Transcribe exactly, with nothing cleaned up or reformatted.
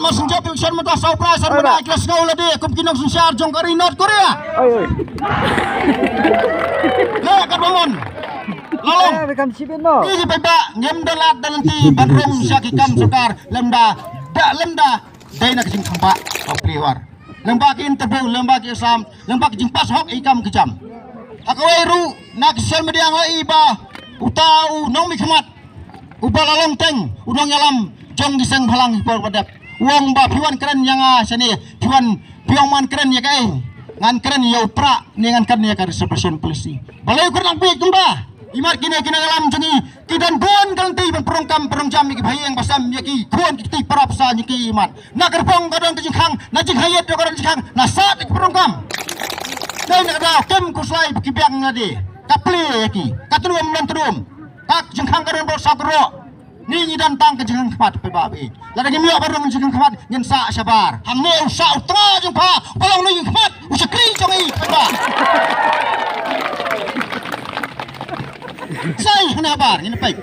Mas sngewbha phi shan mynta saw prai san mynta ki la sngew lade kum ki nongsynshar jong ka ri North Korea. Oi, oi. Le kat ba mon. La long. Eh, ba kam chibit no. Ki paidbah ngim da lad da lynti ban rung sha ki kam sorkar lymda da lymda dei na ka jingkhambah ka pli war. Lymba ki interview, lymba ki exam, lymba ki jingpass hok i kam ki jam. Ha kawei ruh na ki social media nga i ba uta u nongmihkhmat uba la long teng u nongïalam jong ki seng bhalang hi por ba dep. U ong ba phi wan kren ïa nga shane, phi wan phi ong man kren ïa kaei? Ngan kren ïa u prah ne ngan kren ïa ka reservation policy. Balei u kren lang bit kumba? Imat kine ki nongïalam jong ngi ki don bun ka lynti ban pynrung kam pynrung jam ïa ki bhaïing basam ïa ki khun ki kti para basa ïa ki imat. Na kyrpong ka don ka jingkhang, na jingkhang ïeit ka don jingkhang, na sah ka pynrung kam. Dei na ka daw kem khuslai ba ki biang na de. Ka plie ïa ki. Ka trum don trum. Ka jingkhang ka don bor sa kro. Ni ngi don tang ka jingkhang khmat pe ba be. Lada ngim ïoh ba rung jingkhang khmat ngin sah shabar. Hangne u sah u tnga jong pha, ba long ni jingkhmat, u shakri jong i pe ba. Sai hana bar ngin pek.